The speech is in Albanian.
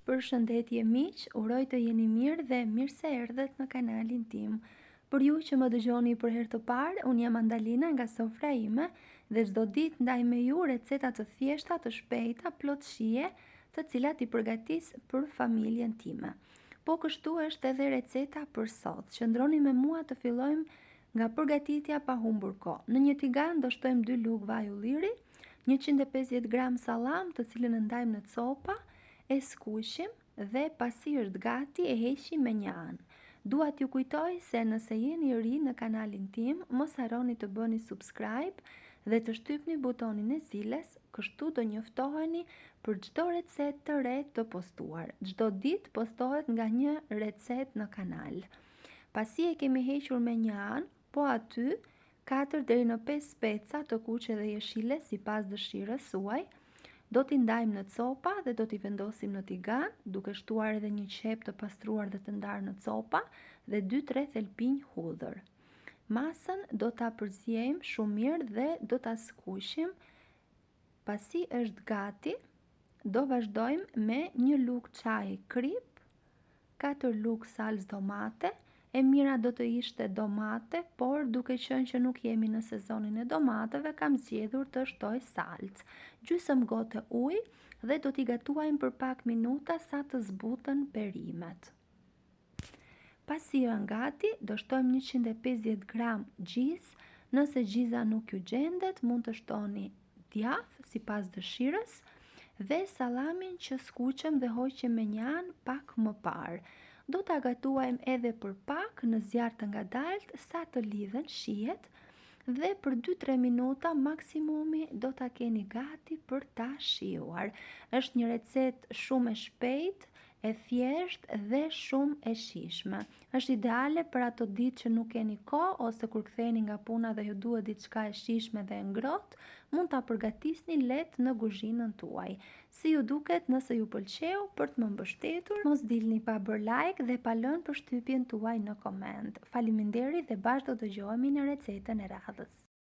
Përshëndetje miq, uroj të jeni mirë dhe mirë se erdhët në kanalin tim. Për ju që më dëgjoni për herë të parë, unë jam Andalina nga sofra ime dhe çdo ditë ndaj me ju receta të thjeshta, të shpejta, plot shije, të cilat i përgatis për familjen time. Po kështu është edhe receta për sot. Qëndroni me mua të fillojmë nga përgatitja pa humbur kohë. Në një tigan do shtojmë 2 lugë vaj ulliri, 150 gram sallam të cilën e ndajmë në copa, e skuqim dhe pasi është gati e heqim me një anë. Dua t'ju kujtoj se nëse jeni i ri në kanalin tim, mos harroni të bëni subscribe dhe të shtypni butonin e ziles, kështu do njoftoheni për çdo recetë të re të postuar. Çdo ditë postohet nga një recetë në kanal. Pasi e kemi hequr me një anë, po aty 4 deri në 5 speca të kuqe dhe jeshile sipas dëshirës suaj, do t'i ndajmë në copa dhe do t'i vendosim në tigan, duke shtuar edhe një qepë të pastruar dhe të ndarë në copa dhe 2-3 thelpinj hudhër. Masën do ta përziejmë shumë mirë dhe do ta skuqim. Pasi është gati, do vazhdojmë me një lugë çaji kripë, 4 lugë salcë domate, e mira do të ishte domate, por duke qenë që nuk jemi në sezonin e domateve, kam zgjedhur të shtoj salcë. Gjysëm gote ujë dhe do t'i gatuajmë për pak minuta sa të zbuten perimet. Pasi janë gati, do shtojmë 150 gram gjizë, nëse gjiza nuk ju gjendet, mund të shtoni djathë sipas dëshirës dhe sallamin që skuqëm dhe hoqëm me një anë pak më parë. Do ta gatuajmë edhe për pak në zjarr të ngadaltë sa të lidhen shijet dhe për 2-3 minuta maksimumi do ta keni gati për ta shijuar. Është një recetë shumë e shpejtë, e thjeshtë dhe shumë e shijshme. Është ideale për ato ditë që nuk keni kohë ose kur ktheheni nga puna dhe ju duhet diçka e shijshme dhe e ngrohtë, mund ta përgatisni lehtë në kuzhinën tuaj. Si ju duket nëse ju pëlqeu, për të më mbështetur, mos dilni pa bërë like dhe pa lënë përshtypjen tuaj në koment. Faleminderit dhe bashkë do dëgjohemi në recetën e radhës.